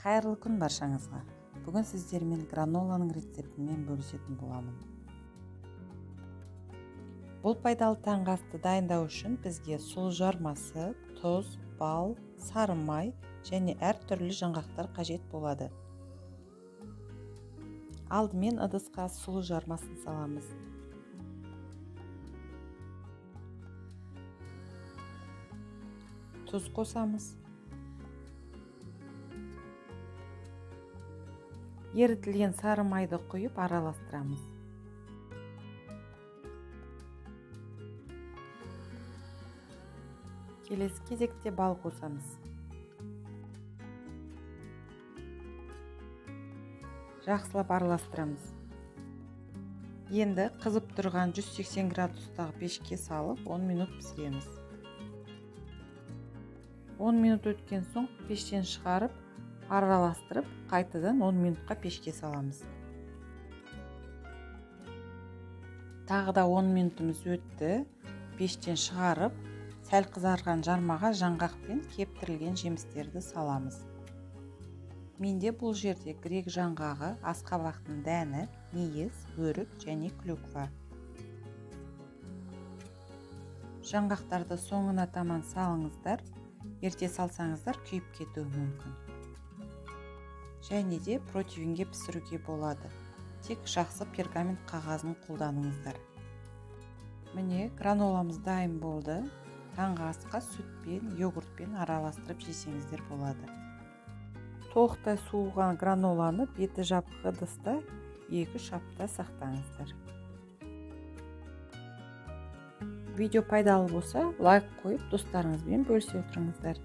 Қайырлы күн баршаңызға. Бүгін сіздермен граноланың рецептімен бөлісетін боламын. Бұл пайдалы таңғы асты дайындау үшін бізге сұлы жармасы, тұз, бал, сары май және әртүрлі жаңғақтар қажет болады. Алдымен ыдысқа сұлы жармасын саламыз. Тұз қосамыз. Ерітілген сары майды құйып араластырамыз. Келесі кезекте бал қосамыз. Жақсылап араластырамыз. Енді қызып тұрған 180 градустағы пешке салып 10 минут пісіреміз. 10 минут өткен соң пештен шығарып, араластырып, қайтадан 10 минутқа пешке саламыз. Тағы да 10 минутымыз өтті. Пештен шығарып, сәл қызарған жармаға жаңғақ пен кептірілген жемістерді саламыз. Менде бұл жерде грек жаңғағы, асқабақтың дәні, мейіз, өрік және клюква. Жаңғақтарды соңына таман салыңыздар. Ерте салсаңыздар күйіп кетуі мүмкін. Және де противенге пісіруге болады. Тек жақсы пергамент қағазын қолданыңыздар. Міне, граноламыз дайын болды. Таңғы асқа сүтпен, йогуртпен араластырып жесеңіздер болады. Толықтай суыған граноланы беті жабық ыдыста 2-3 апта сақтаңыздар. Видео пайдалы болса, лайк қойып, достарыңызбен бөлісе отырыңыздар.